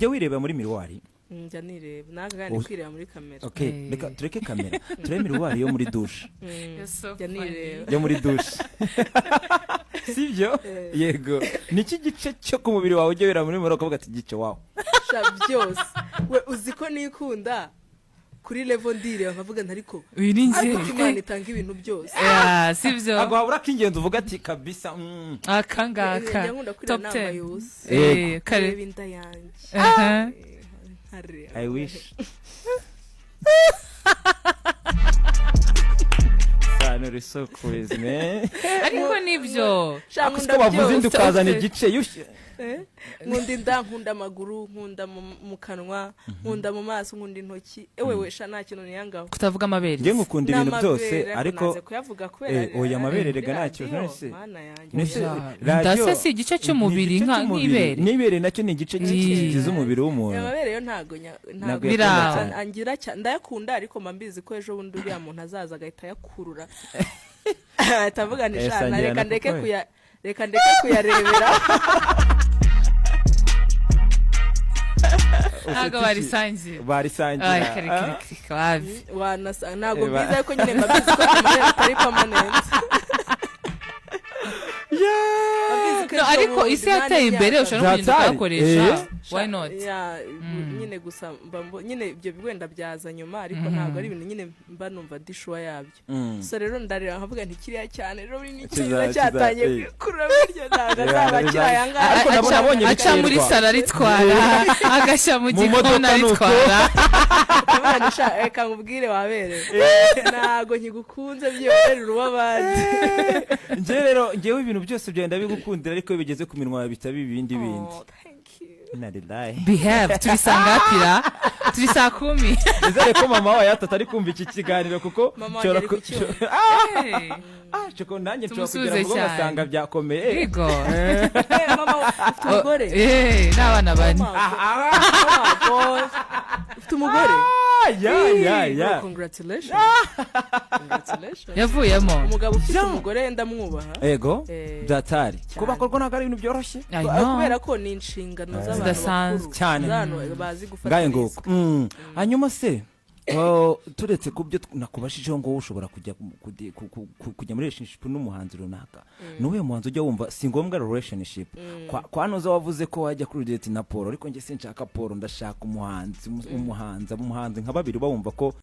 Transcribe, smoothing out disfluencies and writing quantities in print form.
Jya wireba muri miroir? Njya nireba nawe kandi kwireba muri kamera. Okay. Reka tureke kamera, turebe miroir yo muri douche. You're so Njya funny. nireba. Yo muri douche, sibyo? Eh. Yego. Niki gice cyo ku mubiri wawe ujya wireba muri miroir ukavuga ati: "Gice wawe"? Sha, byose. We, uzi ko nikunda kuri level ndireba nkavuga nti: "Ariko Uyu ni njye. ariko ko Imana itanga ibintu byose." Yeah, sibyo? Ntabwo habura ak'ingenzi uvuga ati: "Kabisa." Aka ngaka. Njya nkunda kwireba Top nambaye 10. ubusa. Eh, kare. Nkareba inda yanjye. Nkareba. I wish. Sano, uri so crazy, man. Ariko nibyo. Sha, Ako nkunda siko bavuze inda byose. ukazana igice yushye. Eh? Nkunda inda, nkunda amaguru, nkunda mu kanwa, nkunda mu maso, nkunda intoki. Ewe we, sha, nta kintu niyangaho. Kutavuga amabere. Njye ngukunda ibintu N'amabere, byose, ariko naze kuyavuga kubera Eh, oya, amabere rega kuri ntacyo, radiyo, none se- Mana yanjye. Nese Oya, radiyo ndase si igice cy'umubiri ni igice cy'umubiri. nk'ibere. N'ibere nacyo ni igice kigize umubiri w'umuntu. Amabere yo ntago Ntago ntago Biraho. yakunda cyane. Angira cyane. Ndayakunda, ariko mba mbizi ko ejo bundi uriya muntu azaza agahita ayakurura, ahita avuga nti: Eh, "Sha, sangira reka na ndeke papa we." reka ndeke kuyarebera." Ntabwo barisangiye. Barisangira. Ay, kare kare kare, wabi. Wanasa ntabwo Eh, mbizi, ariko nyine mba mbizi ko amabere atari permanent. Mba mbizi ko No, ejo ariko bundi isi yateye nta imbere, n'imyaka. ushobora no kugenda Byatari. ukayakoresha. Eh. Why not? Ya, nyine gusa mba nyine ibyo wenda byaza nyuma, ariko ntabwo ari ibintu nyine mba numva ndi sure yabyo. So rero ndareba nkavuga nti: "Kiriya cyane rero ni cyiza, cyatangiye kwikurura buryo, ntabwo azaba akiri aya ngaya." Ariko nabonye Aca muri biterwa. salo aritwara, agashya mu Mu gikoni modoka ni uko. aritwara. Ndavuga nti: "Sha, reka nkubwire, waberewe, ntabwo nkigukunze, byihorere uruw'abandi." Njye rero, njyewe ibintu byose byenda bigukundira, ariko iyo bigeze ku minwa yawe bitaba ibindi bindi. Oh, thank you. Narilaye. Behave, turi saa ngapira? Turi saa 10. Nizere ko mama wawe atari kumva iki kiganiro, kuko Mama wanjye nshobora ari ku cyuma. Hey, Ah, nanjye nshobora Tumusuhuze kugera mu rugo cyane. ngasanga byakomeye. Yego. Eh, mama ufite umugore? Eh, n'abana bane. Oh my God. Ufite umugore? Ah, ya. Oh, congratulations, congratulations. Yavuyemo. Umugabo ufite Yeah. umugore ndamwubaha. Ego. Eh, Byatari cyane. kubakorwa ntabwo ari ibintu byoroshye. I know. Kubera ko ni inshingano z'abantu Zidasanzwe. bakuru, Cyane. z'abantu bazi gufata Ngaye risk. nguko. Hanyuma se, turetse ku byo nakubashijeho ngo wowe ushobora kujya kujya muri relationship n'umuhanzi runaka, ni uwuhe muhanzi ujya wumva? Si ngombwa relationship. Kwa nuza wavuze ko wajya kuri date na Paul, ariko njye sinshaka Paul, ndashaka umuhanzi, umuhanzi nka babiri uba wumva ko